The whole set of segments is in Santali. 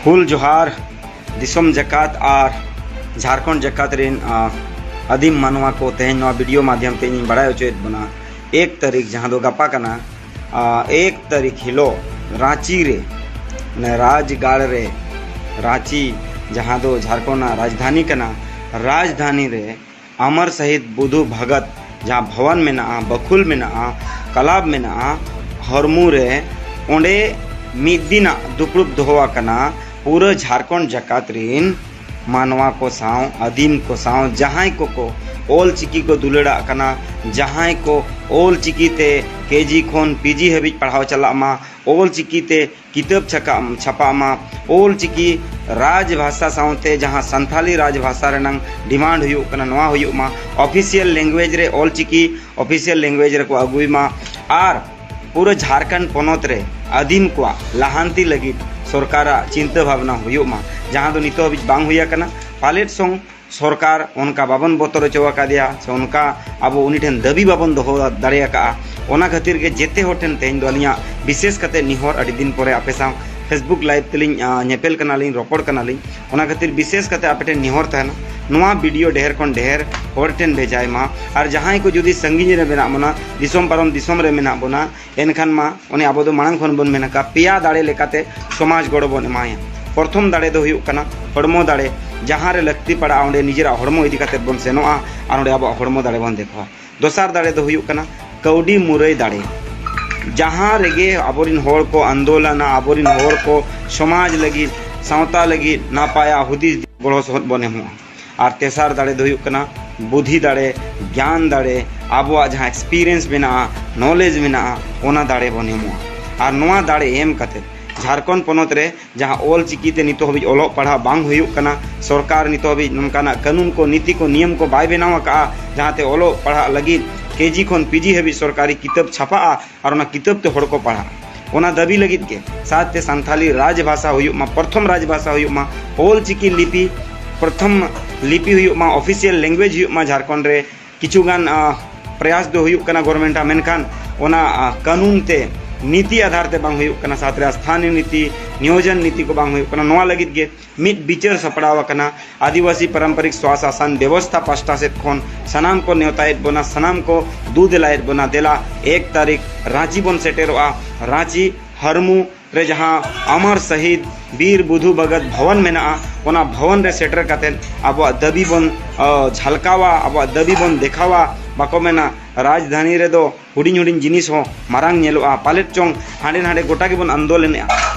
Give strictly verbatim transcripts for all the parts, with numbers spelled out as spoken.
ᱦᱩᱞ ᱡᱚᱦᱟᱨ ᱫᱤᱥᱚᱢ ᱡᱟᱠᱟᱛ ᱟᱨ ᱡᱷᱟᱲᱠᱷᱚᱸᱰ ᱡᱟᱠᱟᱛ ᱨᱮᱱ, ᱟ, ᱟᱹᱫᱤᱢ ᱢᱟᱱᱣᱟ ᱠᱚ᱾ ᱛᱮᱦᱮᱧ ᱱᱚᱣᱟ ᱵᱷᱤᱰᱤᱭᱳ ᱢᱟᱫᱽᱫᱷᱚᱢ ᱛᱮ ᱤᱧᱤᱧ ᱵᱟᱲᱟᱭ ᱦᱚᱪᱚᱭᱮᱫ ᱵᱚᱱᱟ, ᱮᱠ ᱛᱟᱹᱨᱤᱠᱷ, ᱡᱟᱦᱟᱸ ᱫᱚ ᱜᱟᱯᱟ ᱠᱟᱱᱟ, ᱟ, ᱮᱠ ᱛᱟᱹᱨᱤᱠᱷ ᱦᱤᱞᱳᱜ ᱨᱟᱸᱪᱤ ᱨᱮ, ᱢᱟᱱᱮ ᱨᱟᱡᱽᱜᱟᱲ ᱨᱮ, ᱨᱟᱸᱪᱤ, ᱡᱟᱦᱟᱸ ᱫᱚ ᱡᱷᱟᱲᱠᱷᱚᱸᱰ ᱨᱮᱱᱟᱜ ᱨᱟᱡᱽᱫᱷᱟᱱᱤ ᱠᱟᱱᱟ, ᱨᱟᱡᱽᱫᱷᱟᱱᱤ ᱨᱮ ᱟᱢᱟᱨ ᱥᱟᱦᱤᱫ ᱵᱩᱫᱷᱩ ᱵᱷᱟᱜᱟᱛ ᱡᱟᱦᱟᱸ ᱵᱷᱚᱵᱚᱱ ᱢᱮᱱᱟᱜᱼᱟ, ᱵᱟᱠᱷᱩᱞ ᱢᱮᱱᱟᱜᱼᱟ, ᱠᱞᱟᱵᱽ ᱢᱮᱱᱟᱜᱼᱟ, ᱦᱚᱲᱢᱩ ᱨᱮ ᱚᱸᱰᱮ ᱢᱤᱫ ᱫᱤᱱᱟᱜ ᱫᱩᱯᱲᱩᱵ ᱫᱚᱦᱚ ᱟᱠᱟᱱᱟ᱾ ᱯᱩᱨᱟᱹ ᱡᱷᱟᱲᱠᱷᱚᱸᱰ ᱡᱟᱠᱟᱛ ᱨᱤᱱ ᱢᱟᱱᱣᱟ ᱠᱚ ᱥᱟᱶ, ᱟᱹᱫᱤᱢ ᱠᱚ ᱥᱟᱶ, ᱡᱟᱦᱟᱸᱭ ᱠᱚᱠᱚ ᱚᱞ ᱪᱤᱠᱤ ᱠᱚ ᱫᱩᱞᱟᱹᱲᱟᱜ ᱠᱟᱱᱟ, ᱡᱟᱦᱟᱸᱭ ᱠᱚ ᱚᱞ ᱪᱤᱠᱤ ᱛᱮ ᱠᱮ ᱡᱤ ᱠᱷᱚᱱ ᱯᱤ ᱡᱤ ᱦᱟᱹᱵᱤᱡ ᱯᱟᱲᱦᱟᱣ ᱪᱟᱞᱟᱜ ᱢᱟ, ᱚᱞ ᱪᱤᱠᱤ ᱛᱮ ᱠᱤᱛᱟᱹᱵ ᱪᱷᱟᱯᱟ, ᱪᱷᱟᱯᱟᱜ ᱢᱟ, ᱚᱞ ᱪᱤᱠᱤ ᱨᱟᱡᱽ ᱵᱷᱟᱥᱟ ᱥᱟᱶᱛᱮ ᱡᱟᱦᱟᱸ ᱥᱟᱱᱛᱷᱟᱞᱤ ᱨᱟᱡᱽ ᱵᱷᱟᱥᱟ ᱨᱮᱱᱟᱝ ᱰᱤᱢᱟᱱᱰ ᱦᱩᱭᱩᱜ ᱠᱟᱱᱟ, ᱱᱚᱣᱟ ᱦᱩᱭᱩᱜ ᱢᱟ᱾ ᱚᱯᱷᱤᱥᱤᱭᱟᱞ ᱞᱮᱝᱜᱩᱭᱮᱡᱽ ᱨᱮ ᱚᱞ ᱪᱤᱠᱤ ᱚᱯᱷᱤᱥᱤᱭᱟᱞ ᱞᱮᱝᱜᱩᱭᱮᱡᱽ ᱨᱮᱠᱚ ᱟᱹᱜᱩᱭ ᱢᱟ᱾ ᱟᱨ ᱯᱩᱨᱟᱹ ᱡᱷᱟᱲᱠᱷᱚᱸᱰ ᱯᱚᱱᱚᱛ ᱨᱮ ᱟᱹᱫᱤᱢ ᱠᱚᱣᱟᱜ ᱞᱟᱦᱟᱱᱛᱤ ᱞᱟᱹᱜᱤᱫ ᱥᱚᱨᱠᱟᱨᱟᱜ ᱪᱤᱱᱛᱟᱹ ᱵᱷᱟᱵᱽᱱᱟ ᱦᱩᱭᱩᱜ ᱢᱟ, ᱡᱟᱦᱟᱸ ᱫᱚ ᱱᱤᱛᱚᱜ ᱦᱟᱹᱵᱤᱡ ᱵᱟᱝ ᱦᱩᱭ ᱟᱠᱟᱱᱟ᱾ ᱯᱟᱞᱮᱫ ᱥᱚᱝ ᱥᱚᱨᱠᱟᱨ ᱚᱱᱠᱟ ᱵᱟᱵᱚᱱ ᱵᱚᱛᱚᱨ ᱦᱚᱪᱚ ᱟᱠᱟᱫᱮᱭᱟ, ᱥᱮ ᱚᱱᱠᱟ ᱟᱵᱚ ᱩᱱᱤ ᱴᱷᱮᱱ ᱫᱟᱹᱵᱤ ᱵᱟᱵᱚᱱ ᱫᱚᱦᱚ ᱫᱟᱲᱮ ᱟᱠᱟᱫᱼᱟ᱾ ᱚᱱᱟ ᱠᱷᱟᱹᱛᱤᱨ ᱜᱮ ᱡᱮᱛᱮ ᱦᱚᱲ ᱴᱷᱮᱱ ᱛᱮᱦᱮᱧ ᱫᱚ ᱟᱹᱞᱤᱧᱟᱜ ᱵᱤᱥᱮᱥ ᱠᱟᱛᱮ ᱱᱮᱦᱚᱨ, ᱟᱹᱰᱤ ᱫᱤᱱ ᱯᱚᱨᱮ ᱟᱯᱮ ᱥᱟᱶ ᱯᱷᱮᱥᱵᱩᱠ ᱞᱟᱭᱤᱵᱷ ᱛᱮᱞᱤᱧ, ᱟ, ᱧᱮᱯᱮᱞ ᱠᱟᱱᱟᱞᱤᱧ, ᱨᱚᱯᱚᱲ ᱠᱟᱱᱟᱞᱤᱧ᱾ ᱚᱱᱟ ᱠᱷᱟᱹᱛᱤᱨ ᱵᱤᱥᱮᱥ ᱠᱟᱛᱮ ᱟᱯᱮ ᱴᱷᱮᱱ ᱱᱮᱦᱚᱨ ᱛᱟᱦᱮᱱᱟ, ᱱᱚᱣᱟ ᱵᱷᱤᱰᱤᱭᱳ ᱰᱷᱮᱨ ᱠᱷᱚᱱ ᱰᱷᱮᱨ ᱦᱚᱲ ᱴᱷᱮᱱ ᱵᱷᱮᱡᱟᱭ ᱢᱟ᱾ ᱟᱨ ᱡᱟᱦᱟᱸᱭ ᱠᱚ ᱡᱩᱫᱤ ᱥᱟᱺᱜᱤᱧ ᱨᱮ ᱢᱮᱱᱟᱜ ᱵᱚᱱᱟ, ᱫᱤᱥᱚᱢ ᱯᱟᱨᱚᱢ ᱫᱤᱥᱚᱢ ᱨᱮ ᱢᱮᱱᱟᱜ ᱵᱚᱱᱟ, ᱮᱱᱠᱷᱟᱱ ᱢᱟ ᱚᱱᱮ ᱟᱵᱚ ᱫᱚ ᱢᱟᱲᱟᱝ ᱠᱷᱚᱱ ᱵᱚᱱ ᱢᱮᱱ ᱟᱠᱟᱫ, ᱯᱮᱭᱟ ᱫᱟᱲᱮ ᱞᱮᱠᱟᱛᱮ ᱥᱚᱢᱟᱡᱽ ᱜᱚᱲᱚ ᱵᱚᱱ ᱮᱢᱟᱭᱟ᱾ ᱯᱨᱚᱛᱷᱚᱢ ᱫᱟᱲᱮ ᱫᱚ ᱦᱩᱭᱩᱜ ᱠᱟᱱᱟ ᱦᱚᱲᱢᱚ ᱫᱟᱲᱮ᱾ ᱡᱟᱦᱟᱸ ᱨᱮ ᱞᱟᱹᱠᱛᱤ ᱯᱟᱲᱟᱜᱼᱟ, ᱚᱸᱰᱮ ᱱᱤᱡᱮᱨᱟᱜ ᱦᱚᱲᱢᱚ ᱤᱫᱤ ᱠᱟᱛᱮ ᱵᱚᱱ ᱥᱮᱱᱚᱜᱼᱟ ᱟᱨ ᱚᱸᱰᱮ ᱟᱵᱚᱣᱟᱜ ᱦᱚᱲᱢᱚ ᱫᱟᱲᱮ ᱵᱚᱱ ᱫᱮᱠᱷᱟᱣᱟ᱾ ᱫᱚᱥᱟᱨ ᱫᱟᱲᱮ ᱫᱚ ᱦᱩᱭᱩᱜ ᱠᱟᱱᱟ ᱠᱟᱹᱣᱰᱤ ᱢᱩᱨᱟᱹᱭ ᱫᱟᱲᱮ᱾ ᱡᱟᱦᱟᱸ ᱨᱮᱜᱮ ᱟᱵᱚᱨᱤᱱ ᱦᱚᱲ ᱠᱚ ᱟᱱᱫᱳᱞᱚᱱᱟ, ᱟᱵᱚᱨᱤᱱ ᱦᱚᱲ ᱠᱚ ᱥᱚᱢᱟᱡᱽ ᱞᱟᱹᱜᱤᱫ, ᱥᱟᱶᱛᱟ ᱞᱟᱹᱜᱤᱫ ᱱᱟᱯᱟᱭᱟ ᱦᱩᱫᱤᱥ ᱜᱚᱲᱚ ᱥᱚᱦᱚᱫ ᱵᱚᱱ ᱮᱢᱚᱜᱼᱟ᱾ ᱟᱨ ᱛᱮᱥᱟᱨ ᱫᱟᱲᱮ ᱫᱚ ᱦᱩᱭᱩᱜ ᱠᱟᱱᱟ ᱵᱩᱫᱷᱤ ᱫᱟᱲᱮ, ᱜᱮᱭᱟᱱ ᱫᱟᱲᱮ, ᱟᱵᱚᱣᱟᱜ ᱡᱟᱦᱟᱸ ᱮᱠᱥᱯᱤᱨᱤᱭᱮᱱᱥ ᱢᱮᱱᱟᱜᱼᱟ, ᱱᱚᱞᱮᱡᱽ ᱢᱮᱱᱟᱜᱼᱟ, ᱚᱱᱟ ᱫᱟᱲᱮ ᱵᱚᱱ ᱮᱢᱚᱜᱼᱟ᱾ ᱟᱨ ᱱᱚᱣᱟ ᱫᱟᱲᱮ ᱮᱢ ᱠᱟᱛᱮ ᱡᱷᱟᱲᱠᱷᱚᱸᱰ ᱯᱚᱱᱚᱛ ᱨᱮ ᱡᱟᱦᱟᱸ ᱚᱞ ᱪᱤᱠᱤ ᱛᱮ ᱱᱤᱛᱚᱜ ᱦᱟᱹᱵᱤᱡ ᱚᱞᱚᱜ ᱯᱟᱲᱦᱟᱜ ᱵᱟᱝ ᱦᱩᱭᱩᱜ ᱠᱟᱱᱟ, ᱥᱚᱨᱠᱟᱨ ᱱᱤᱛᱚᱜ ᱦᱟᱹᱵᱤᱡ ᱱᱚᱝᱠᱟᱱᱟᱜ ᱠᱟᱹᱱᱩᱱ ᱠᱚ, ᱱᱤᱛᱤ ᱠᱚ, ᱱᱤᱭᱚᱢ ᱠᱚ ᱵᱟᱭ ᱵᱮᱱᱟᱣ ᱟᱠᱟᱫᱼᱟ, ᱡᱟᱦᱟᱸᱛᱮ ᱚᱞᱚᱜ ᱯᱟᱲᱦᱟᱜ ᱞᱟᱹᱜᱤᱫ ᱠᱮ ᱡᱤ ᱠᱷᱚᱱ ᱯᱤ ᱡᱤ ᱦᱟᱹᱵᱤᱡ ᱥᱚᱨᱠᱟᱨᱤ ᱠᱤᱛᱟᱹᱵ ᱪᱷᱟᱯᱟᱜᱼᱟ ᱟᱨ ᱚᱱᱟ ᱠᱤᱛᱟᱹᱵ ᱛᱮ ᱦᱚᱲ ᱠᱚ ᱯᱟᱲᱦᱟᱜᱼᱟ᱾ ᱚᱱᱟ ᱫᱟᱹᱵᱤ ᱞᱟᱹᱜᱤᱫ ᱜᱮ ᱥᱟᱶᱛᱮ ᱥᱟᱱᱛᱷᱟᱞᱤ ᱨᱟᱡᱽ ᱵᱷᱟᱥᱟ ᱦᱩᱭᱩᱜ ᱢᱟ, ᱯᱨᱚᱛᱷᱚᱢ ᱨᱟᱡᱽ ᱵᱷᱟᱥᱟ ᱦᱩᱭᱩᱜ ᱢᱟ, ᱚᱞ ᱪᱤᱠᱤ ᱞᱤᱯᱤ ᱯᱨᱚᱛᱷᱚᱢ ᱞᱤᱯᱤ ᱦᱩᱭᱩᱜ ᱢᱟ, ᱚᱯᱷᱤᱥᱤᱭᱟᱞ ᱞᱮᱝᱜᱩᱭᱮᱡᱽ ᱦᱩᱭᱩᱜ ᱢᱟ ᱡᱷᱟᱲᱠᱷᱚᱸᱰ ᱨᱮ᱾ ᱠᱤᱪᱷᱩ ᱜᱟᱱ, ᱟ, ᱯᱨᱚᱭᱟᱥ ᱫᱚ ᱦᱩᱭᱩᱜ ᱠᱟᱱᱟ ᱜᱚᱵᱷᱚᱨᱱᱢᱮᱱᱴ ᱟᱜ, ᱢᱮᱱᱠᱷᱟᱱ ᱚᱱᱟ, ᱟ, ᱠᱟᱹᱱᱩᱱ ᱛᱮ ᱱᱤᱛᱤ ᱟᱫᱷᱟᱨ ᱛᱮ ᱵᱟᱝ ᱦᱩᱭᱩᱜ ᱠᱟᱱᱟ, ᱥᱟᱶᱛᱮ ᱨᱮ ᱥᱛᱷᱟᱱᱤᱭᱚ ᱱᱤᱛᱤ, ᱱᱤᱭᱳᱡᱚᱱ ᱱᱤᱛᱤ ᱠᱚ ᱵᱟᱝ ᱦᱩᱭᱩᱜ ᱠᱟᱱᱟ᱾ ᱱᱚᱣᱟ ᱞᱟᱹᱜᱤᱫ ᱜᱮ ᱢᱤᱫ ᱵᱤᱪᱟᱹᱨ ᱥᱟᱯᱲᱟᱣ ᱟᱠᱟᱱᱟ ᱟᱹᱫᱤᱵᱟᱹᱥᱤ ᱯᱟᱨᱟᱢᱯᱟᱨᱤᱠ ᱥᱣᱟᱥᱟᱥᱟᱱ ᱵᱮᱵᱚᱥᱛᱷᱟ ᱯᱟᱥᱴᱟ ᱥᱮᱫ ᱠᱷᱚᱱ᱾ ᱥᱟᱱᱟᱢ ᱠᱚ ᱱᱮᱣᱛᱟᱭᱮᱫ ᱵᱚᱱᱟ, ᱥᱟᱱᱟᱢ ᱠᱚ ᱫᱩ ᱫᱮᱞᱟᱭᱮᱫ ᱵᱚᱱᱟ᱾ ᱫᱮᱞᱟ, ᱮᱠ ᱛᱟᱹᱨᱤᱠᱷ ᱨᱟᱸᱪᱤ ᱵᱚᱱ ᱥᱮᱴᱮᱨᱚᱜᱼᱟ᱾ ᱨᱟᱸᱪᱤ ᱦᱟᱨᱢᱩ ᱨᱮ ᱡᱟᱦᱟᱸ ᱟᱢᱟᱨ ᱥᱟᱦᱤᱫ ᱵᱤᱨ ᱵᱩᱫᱷᱩ ᱵᱷᱚᱜᱚᱛ ᱵᱷᱚᱵᱚᱱ ᱢᱮᱱᱟᱜᱼᱟ, ᱚᱱᱟ ᱵᱷᱚᱵᱚᱱ ᱨᱮ ᱥᱮᱴᱮᱨ ᱠᱟᱛᱮᱫ ᱟᱵᱚᱣᱟᱜ ᱫᱟᱹᱵᱤ ᱵᱚᱱ, ᱟ, ᱡᱷᱟᱞᱠᱟᱣᱟ, ᱟᱵᱚᱣᱟᱜ ᱫᱟᱹᱵᱤ ᱵᱚᱱ ᱫᱮᱠᱷᱟᱣᱟ᱾ ᱵᱟᱠᱚ ᱢᱮᱱᱟ, ᱨᱟᱡᱽᱫᱷᱟᱱᱤ ᱨᱮᱫᱚ ᱦᱩᱰᱤᱧ ᱦᱩᱰᱤᱧ ᱡᱤᱱᱤᱥ ᱦᱚᱸ ᱢᱟᱨᱟᱝ ᱧᱮᱞᱚᱜᱼᱟ᱾ ᱯᱟᱞᱮᱫ ᱪᱚᱝ ᱦᱟᱸᱰᱮ ᱱᱟᱰᱮ ᱜᱚᱴᱟ ᱜᱮᱵᱚᱱ ᱟᱱᱫᱳᱞᱚᱱᱮᱜᱼᱟ᱾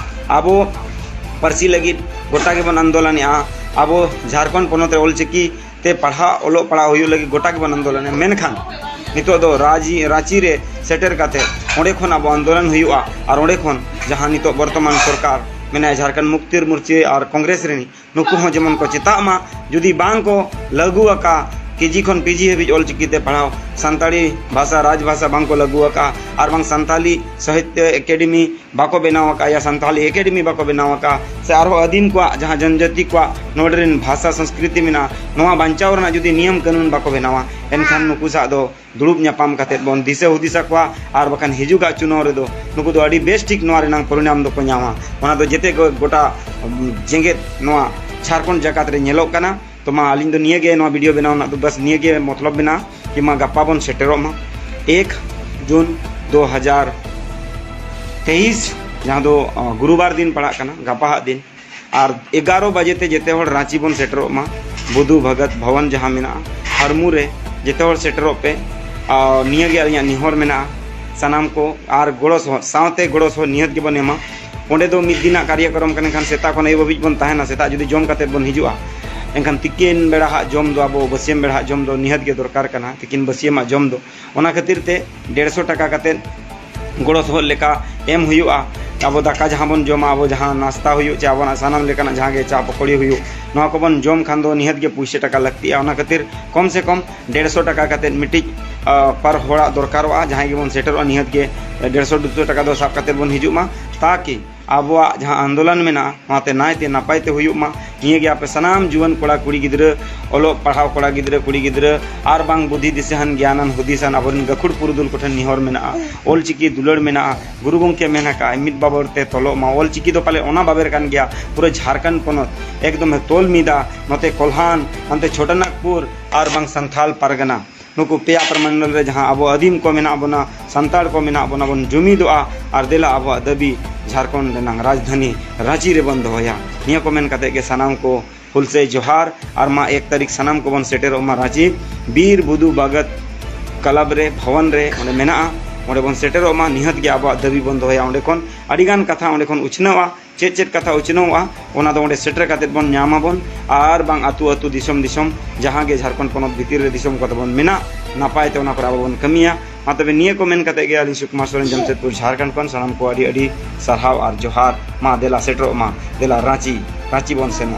ᱟᱵᱚ ᱯᱟᱹᱨᱥᱤ ᱞᱟᱹᱜᱤᱫ ᱜᱚᱴᱟ ᱜᱮᱵᱚᱱ ᱟᱱᱫᱳᱞᱚᱱᱮᱜᱼᱟ᱾ ᱟᱵᱚ ᱡᱷᱟᱲᱠᱷᱚᱸᱰ ᱯᱚᱱᱚᱛ ᱨᱮ ᱚᱞᱪᱤᱠᱤ ᱛᱮ ᱯᱟᱲᱦᱟᱜ, ᱚᱞᱚᱜ ᱯᱟᱲᱦᱟᱜ ᱦᱩᱭᱩᱜ ᱞᱟᱹᱜᱤᱫ ᱜᱚᱴᱟ ᱜᱮᱵᱚᱱ ᱟᱱᱫᱳᱞᱚᱱᱮᱜᱼᱟ᱾ ᱢᱮᱱᱠᱷᱟᱱ ᱱᱤᱛᱚᱜ ᱫᱚ ᱨᱟᱸᱪᱤ, ᱨᱟᱸᱪᱤ ᱨᱮ ᱥᱮᱴᱮᱨ ᱠᱟᱛᱮ ᱚᱸᱰᱮ ᱠᱷᱚᱱ ᱟᱵᱚ ᱟᱱᱫᱳᱞᱚᱱ ᱦᱩᱭᱩᱜᱼᱟ᱾ ᱟᱨ ᱚᱸᱰᱮ ᱠᱷᱚᱱ ᱡᱟᱦᱟᱸ ᱱᱤᱛᱚᱜ ᱵᱚᱨᱛᱚᱢᱟᱱ ᱥᱚᱨᱠᱟᱨ ᱢᱮᱱᱟᱭᱟ, ᱡᱷᱟᱲᱠᱷᱚᱸᱰ ᱢᱩᱠᱛᱤ ᱢᱳᱨᱪᱟ ᱟᱨ ᱠᱚᱝᱜᱨᱮᱥ ᱨᱤᱱᱤᱡ, ᱱᱩᱠᱩ ᱦᱚᱸ ᱡᱮᱢᱚᱱ ᱠᱚ ᱪᱮᱛᱟᱜ ᱢᱟ᱾ ᱡᱩᱫᱤ ᱵᱟᱝ ᱠᱚ ᱞᱟᱹᱜᱩ ᱟᱠᱟ, ᱠᱮᱡᱤ ᱠᱷᱚᱱ ᱯᱤᱡᱤ ᱦᱟᱹᱵᱤᱡ ᱚᱞᱪᱤᱠᱤ ᱛᱮ ᱯᱟᱲᱦᱟᱣ, ᱥᱟᱱᱛᱟᱲᱤ ᱵᱷᱟᱥᱟ ᱨᱟᱡᱽᱵᱷᱟᱥᱟ ᱵᱟᱝ ᱠᱚ ᱞᱟᱹᱜᱩ ᱟᱠᱟ, ᱟᱨ ᱵᱟᱝ ᱥᱟᱱᱛᱟᱞᱤ ᱥᱟᱦᱤᱛᱭᱚ ᱮᱠᱟᱰᱮᱢᱤ ᱵᱟᱠᱚ ᱵᱮᱱᱟᱣ ᱟᱠᱟ, ᱭᱟ ᱥᱟᱱᱛᱟᱞᱤ ᱮᱠᱟᱰᱮᱢᱤ ᱵᱟᱠᱚ ᱵᱮᱱᱟᱣ ᱟᱠᱟ, ᱥᱮ ᱟᱨᱦᱚᱸ ᱟᱹᱫᱤᱢ ᱠᱚᱣᱟᱜ ᱡᱟᱦᱟᱸ ᱡᱚᱱᱡᱟᱹᱛᱤ ᱠᱚᱣᱟᱜ ᱱᱚᱰᱮ ᱨᱮᱱ ᱵᱷᱟᱥᱟ ᱥᱚᱝᱥᱠᱨᱤᱛᱤ ᱢᱮᱱᱟᱜᱼᱟ, ᱱᱚᱣᱟ ᱵᱟᱧᱪᱟᱣ ᱨᱮᱱᱟᱜ ᱡᱩᱫᱤ ᱱᱤᱭᱚᱢ ᱠᱟᱹᱱᱩᱱ ᱵᱟᱠᱚ ᱵᱮᱱᱟᱣᱟ, ᱮᱱᱠᱷᱟᱱ ᱱᱩᱠᱩ ᱥᱟᱶ ᱫᱚ ᱫᱩᱲᱩᱵ ᱧᱟᱯᱟᱢ ᱠᱟᱛᱮᱫ ᱵᱚᱱ ᱫᱤᱥᱟᱹ ᱦᱩᱫᱤᱥ ᱟᱠᱚᱣᱟ᱾ ᱟᱨ ᱵᱟᱠᱷᱟᱱ ᱦᱤᱡᱩᱜᱟᱜ ᱪᱩᱱᱟᱣ ᱨᱮᱫᱚ ᱱᱩᱠᱩ ᱫᱚ ᱟᱹᱰᱤ ᱵᱮᱥ ᱴᱷᱤᱠ ᱱᱚᱣᱟ ᱨᱮᱱᱟᱝ ᱯᱚᱨᱤᱱᱟᱢ ᱫᱚᱠᱚ ᱧᱟᱢᱟ᱾ ᱚᱱᱟ ᱫᱚ ᱡᱮᱛᱮ ᱠᱚ ᱜᱚᱴᱟ, ᱩᱢ, ᱡᱮᱜᱮᱛ ᱱᱚᱣᱟ ᱡᱷᱟᱲᱠᱷᱚᱸᱰ ᱡᱟᱠᱟᱛ ᱨᱮ ᱧᱮᱞᱚᱜ ᱠᱟᱱᱟ᱾ ᱛᱚ ᱢᱟ, ᱟᱹᱞᱤᱧ ᱫᱚ ᱱᱤᱭᱟᱹ ᱜᱮ, ᱱᱚᱣᱟ ᱵᱷᱤᱰᱤᱭᱳ ᱵᱮᱱᱟᱣ ᱨᱮᱱᱟᱜ ᱫᱚ ᱵᱟᱥ ᱱᱤᱭᱟᱹ ᱜᱮ ᱢᱚᱛᱞᱚᱵ ᱢᱮᱱᱟᱜᱼᱟ ᱠᱤ ᱢᱟ ᱜᱟᱯᱟ ᱵᱚᱱ ᱥᱮᱴᱮᱨᱚᱜ ᱢᱟ ᱮᱠ ᱡᱩᱱ ᱫᱩ ᱦᱟᱡᱟᱨ ᱛᱮᱭᱤᱥ, ᱡᱟᱦᱟᱸ ᱫᱚ, ᱟ, ᱜᱩᱨᱩᱵᱟᱨ ᱫᱤᱱ ᱯᱟᱲᱟᱜ ᱠᱟᱱᱟ, ᱜᱟᱯᱟ ᱦᱟᱜ ᱫᱤᱱ᱾ ᱟᱨ ᱮᱜᱟᱨᱚ ᱵᱟᱡᱮ ᱛᱮ ᱡᱮᱛᱮ ᱦᱚᱲ ᱨᱟᱸᱪᱤ ᱵᱚᱱ ᱥᱮᱴᱮᱨᱚᱜ ᱢᱟ᱾ ᱵᱩᱫᱷᱩ ᱵᱷᱚᱜᱚᱛ ᱵᱷᱚᱵᱚᱱ ᱡᱟᱦᱟᱸ ᱢᱮᱱᱟᱜᱼᱟ ᱦᱟᱨᱢᱩ ᱨᱮ, ᱡᱮᱛᱮ ᱦᱚᱲ ᱥᱮᱴᱮᱨᱚᱜ ᱯᱮ᱾ ᱟᱨ ᱱᱤᱭᱟᱹ ᱜᱮ ᱟᱹᱞᱤᱧᱟᱜ ᱱᱮᱦᱚᱨ ᱢᱮᱱᱟᱜᱼᱟ ᱥᱟᱱᱟᱢ ᱠᱚ, ᱟᱨ ᱜᱚᱲᱚ ᱥᱚᱦᱚᱫ, ᱥᱟᱶᱛᱮ ᱜᱚᱲᱚ ᱥᱚᱦᱚᱫ ᱱᱤᱦᱟᱹᱛ ᱜᱮᱵᱚᱱ ᱮᱢᱟ᱾ ᱚᱸᱰᱮ ᱫᱚ ᱢᱤᱫ ᱫᱤᱱᱟᱜ ᱠᱟᱨᱭᱚᱠᱨᱚᱢ ᱠᱟᱱᱟ, ᱠᱷᱟᱱ ᱥᱮᱛᱟᱜ ᱠᱷᱚᱱ ᱟᱹᱭᱩᱵ ᱦᱟᱹᱵᱤᱡ ᱵᱚᱱ ᱛᱟᱦᱮᱱᱟ᱾ ᱥᱮᱛᱟᱜ ᱡᱩᱫᱤ ᱡᱚᱢ ᱠᱟᱛᱮᱫ ᱵᱚᱱ ᱦᱤᱡᱩᱜᱼᱟ, ᱮᱱᱠᱷᱟᱱ ᱛᱤᱠᱤᱱ ᱵᱮᱲᱟ ᱦᱟᱜ ᱡᱚᱢ ᱫᱚ, ᱟᱵᱚ ᱵᱟᱹᱥᱭᱟᱹᱢ ᱵᱮᱲᱟ ᱦᱟᱜ ᱡᱚᱢ ᱫᱚ ᱱᱤᱦᱟᱹᱛ ᱜᱮ ᱫᱚᱨᱠᱟᱨ ᱠᱟᱱᱟ, ᱛᱤᱠᱤᱱ ᱵᱟᱹᱥᱭᱟᱹᱢᱟᱜ ᱡᱚᱢ ᱫᱚ᱾ ᱚᱱᱟ ᱠᱷᱟᱹᱛᱤᱨ ᱛᱮ ᱰᱮᱲᱥᱚ ᱴᱟᱠᱟ ᱠᱟᱛᱮᱫ ᱜᱚᱲᱚ ᱥᱚᱦᱚᱫ ᱞᱮᱠᱟ ᱮᱢ ᱦᱩᱭᱩᱜᱼᱟ᱾ ᱟᱵᱚ ᱫᱟᱠᱟ ᱡᱟᱦᱟᱸ ᱵᱚᱱ ᱡᱚᱢᱟ, ᱟᱵᱚ ᱡᱟᱦᱟᱸ ᱱᱟᱥᱛᱟ ᱦᱩᱭᱩᱜ, ᱪᱮ ᱟᱵᱚᱱᱟᱜ ᱥᱟᱱᱟᱢ ᱞᱮᱠᱟᱱᱟᱜ ᱡᱟᱦᱟᱸ ᱜᱮ ᱪᱟ ᱯᱚᱠᱚᱲᱤ ᱦᱩᱭᱩᱜ, ᱱᱚᱣᱟ ᱠᱚᱵᱚᱱ ᱡᱚᱢ ᱠᱷᱟᱱ ᱫᱚ ᱱᱤᱦᱟᱹᱛ ᱜᱮ ᱯᱩᱭᱥᱟᱹ ᱴᱟᱠᱟ ᱞᱟᱹᱠᱛᱤᱜᱼᱟ᱾ ᱚᱱᱟ ᱠᱷᱟᱹᱛᱤᱨ ᱠᱚᱢ ᱥᱮ ᱠᱚᱢ ᱰᱮᱲᱥᱚ ᱴᱟᱠᱟ ᱠᱟᱛᱮᱫ ᱢᱤᱫᱴᱤᱡ, ᱟ, ᱯᱟᱨ ᱦᱚᱲᱟᱜ ᱫᱚᱨᱠᱟᱨᱚᱜᱼᱟ᱾ ᱡᱟᱦᱟᱸᱭ ᱜᱮᱵᱚᱱ ᱥᱮᱴᱮᱨᱚᱜᱼᱟ, ᱱᱤᱦᱟᱹᱛ ᱜᱮ ᱰᱮᱲᱥᱚ ᱫᱩᱥᱚ ᱴᱟᱠᱟ ᱫᱚ ᱥᱟᱵ ᱠᱟᱛᱮᱫ ᱵᱚᱱ ᱦᱤᱡᱩᱜ ᱢᱟ, ᱛᱟᱠᱤ ᱟᱵᱚᱣᱟᱜ ᱡᱟᱦᱟᱸ ᱟᱱᱫᱳᱞᱚᱱ ᱢᱮᱱᱟᱜᱼᱟ, ᱱᱚᱣᱟᱛᱮ ᱱᱟᱭᱛᱮ ᱱᱟᱯᱟᱭ ᱛᱮ ᱦᱩᱭᱩᱜ ᱢᱟ᱾ ᱱᱤᱭᱟᱹ ᱜᱮ ᱟᱯᱮ ᱥᱟᱱᱟᱢ ᱡᱩᱣᱟᱹᱱ ᱠᱚᱲᱟ ᱠᱩᱲᱤ ᱜᱤᱫᱽᱨᱟᱹ, ᱚᱞᱚᱜ ᱯᱟᱲᱦᱟᱣ ᱠᱚᱲᱟ ᱜᱤᱫᱽᱨᱟᱹ ᱠᱩᱲᱤ ᱜᱤᱫᱽᱨᱟᱹ, ᱟᱨ ᱵᱟᱝ ᱵᱩᱫᱷᱤ ᱫᱤᱥᱟᱹᱦᱟᱱ ᱜᱮᱭᱟᱱᱟᱱ ᱦᱩᱫᱤᱥᱟᱱ ᱟᱵᱚᱨᱮᱱ ᱜᱟᱹᱠᱷᱩᱲ ᱯᱩᱨᱩᱫᱷᱩᱞ ᱠᱚᱴᱷᱮᱱ ᱱᱮᱦᱚᱨ ᱢᱮᱱᱟᱜᱼᱟ, ᱚᱞ ᱪᱤᱠᱤ ᱫᱩᱞᱟᱹᱲ ᱢᱮᱱᱟᱜᱼᱟ᱾ ᱜᱩᱨᱩ ᱜᱚᱢᱠᱮ ᱢᱮᱱ ᱟᱠᱟᱫᱼᱟᱭ, ᱢᱤᱫ ᱵᱟᱵᱮᱨ ᱛᱮ ᱛᱚᱞᱚᱜ ᱢᱟ᱾ ᱚᱞ ᱪᱤᱠᱤ ᱫᱚ ᱯᱟᱞᱮ ᱚᱱᱟ ᱵᱟᱵᱮᱨ ᱠᱟᱱ ᱜᱮᱭᱟ, ᱯᱩᱨᱟᱹ ᱡᱷᱟᱲᱠᱷᱚᱸᱰ ᱯᱚᱱᱚᱛ ᱮᱠᱫᱚᱢᱮ ᱛᱚᱞ ᱢᱤᱫᱟ᱾ ᱱᱚᱛᱮ ᱠᱚᱞᱦᱟᱱ, ᱦᱟᱱᱛᱮ ᱪᱷᱳᱴᱟᱱᱟᱜᱽᱯᱩᱨ ᱟᱨ ᱵᱟᱝ ᱥᱟᱱᱛᱷᱟᱞ ᱯᱟᱨᱜᱟᱱᱟ, ᱱᱩᱠᱩ ᱯᱮᱭᱟ ᱯᱨᱚᱢᱚᱱᱰᱚᱞ ᱨᱮ ᱡᱟᱦᱟᱸ ᱟᱵᱚ ᱟᱹᱫᱤᱢ ᱠᱚ ᱢᱮᱱᱟᱜ ᱵᱚᱱᱟ, ᱥᱟᱱᱛᱟᱲ ᱠᱚ ᱢᱮᱱᱟᱜ ᱵᱚᱱᱟ, ᱵᱚᱱ ᱡᱩᱢᱤᱫᱚᱜᱼᱟ ᱟᱨ ᱫᱮᱞᱟ ᱟᱵᱚᱣᱟᱜ ᱫᱟᱹᱵᱤ ᱡᱷᱟᱲᱠᱷᱚᱸᱰ ᱨᱮᱱᱟᱝ ᱨᱟᱡᱽᱫᱷᱟᱱᱤ ᱨᱟᱸᱪᱤ ᱨᱮᱵᱚᱱ ᱫᱚᱦᱚᱭᱟ᱾ ᱱᱤᱭᱟᱹ ᱠᱚ ᱢᱮᱱ ᱠᱟᱛᱮ ᱜᱮ ᱥᱟᱱᱟᱢ ᱠᱚ ᱦᱩᱞᱥᱟᱹᱭ ᱡᱚᱦᱟᱨ᱾ ᱟᱨ ᱢᱟ ᱮᱠ ᱛᱟᱹᱨᱤᱠᱷ ᱥᱟᱱᱟᱢ ᱠᱚᱵᱚᱱ ᱥᱮᱴᱮᱨᱚᱜ ᱢᱟ ᱨᱟᱸᱪᱤ ᱵᱤᱨ ᱵᱩᱫᱩ ᱵᱷᱚᱜᱚᱛ ᱠᱞᱟᱵᱽ ᱨᱮ, ᱵᱷᱚᱵᱚᱱ ᱨᱮ ᱚᱸᱰᱮ ᱢᱮᱱᱟᱜᱼᱟ, ᱚᱸᱰᱮ ᱵᱚᱱ ᱥᱮᱴᱮᱨᱚᱜ ᱢᱟ᱾ ᱱᱤᱦᱟᱹᱛ ᱜᱮ ᱟᱵᱚᱣᱟᱜ ᱫᱟᱹᱵᱤ ᱵᱚᱱ ᱫᱚᱦᱚᱭᱟ᱾ ᱚᱸᱰᱮ ᱠᱷᱚᱱ ᱟᱹᱰᱤᱜᱟᱱ ᱠᱟᱛᱷᱟ ᱚᱸᱰᱮ ᱠᱷᱚᱱ ᱩᱪᱷᱱᱟᱹᱣᱟ᱾ ᱪᱮᱫ ᱪᱮᱫ ᱠᱟᱛᱷᱟ ᱩᱪᱷᱱᱟᱹᱣᱚᱜᱼᱟ, ᱚᱱᱟ ᱫᱚ ᱚᱸᱰᱮ ᱥᱮᱴᱮᱨ ᱠᱟᱛᱮᱫ ᱵᱚᱱ ᱧᱟᱢ ᱟᱵᱚᱱ᱾ ᱟᱨ ᱵᱟᱝ ᱟᱹᱛᱩ ᱟᱹᱛᱩ, ᱫᱤᱥᱚᱢ ᱫᱤᱥᱚᱢ, ᱡᱟᱦᱟᱸ ᱜᱮ ᱡᱷᱟᱲᱠᱷᱚᱸᱰ ᱯᱚᱱᱚᱛ ᱵᱷᱤᱛᱤᱨ ᱨᱮ ᱫᱤᱥᱚᱢ ᱠᱚ ᱛᱟᱵᱚᱱ ᱢᱮᱱᱟᱜ, ᱱᱟᱯᱟᱭ ᱛᱮ ᱚᱱᱟ ᱠᱚᱨᱮ ᱟᱵᱚ ᱵᱚᱱ ᱠᱟᱹᱢᱤᱭᱟ᱾ ᱢᱟ ᱛᱚᱵᱮ ᱱᱤᱭᱟᱹ ᱠᱚ ᱢᱮᱱ ᱠᱟᱛᱮ ᱜᱮ ᱟᱹᱞᱤᱧ ᱥᱩᱠᱩᱢᱟᱨ ᱥᱚᱨᱮᱱ ᱡᱟᱢᱥᱮᱫᱽᱯᱩᱨ ᱡᱷᱟᱲᱠᱷᱚᱸᱰ ᱠᱷᱚᱱ ᱥᱟᱱᱟᱢ ᱠᱚ ᱟᱹᱰᱤ ᱟᱹᱰᱤ ᱥᱟᱨᱦᱟᱣ ᱟᱨ ᱡᱚᱦᱟᱨ᱾ ᱢᱟ ᱫᱮᱞᱟ ᱥᱮᱴᱮᱨᱚᱜ ᱢᱟ, ᱫᱮᱞᱟ ᱨᱟᱸᱪᱤ, ᱨᱟᱸᱪᱤ ᱵᱚᱱ ᱥᱮᱱᱚᱜ᱾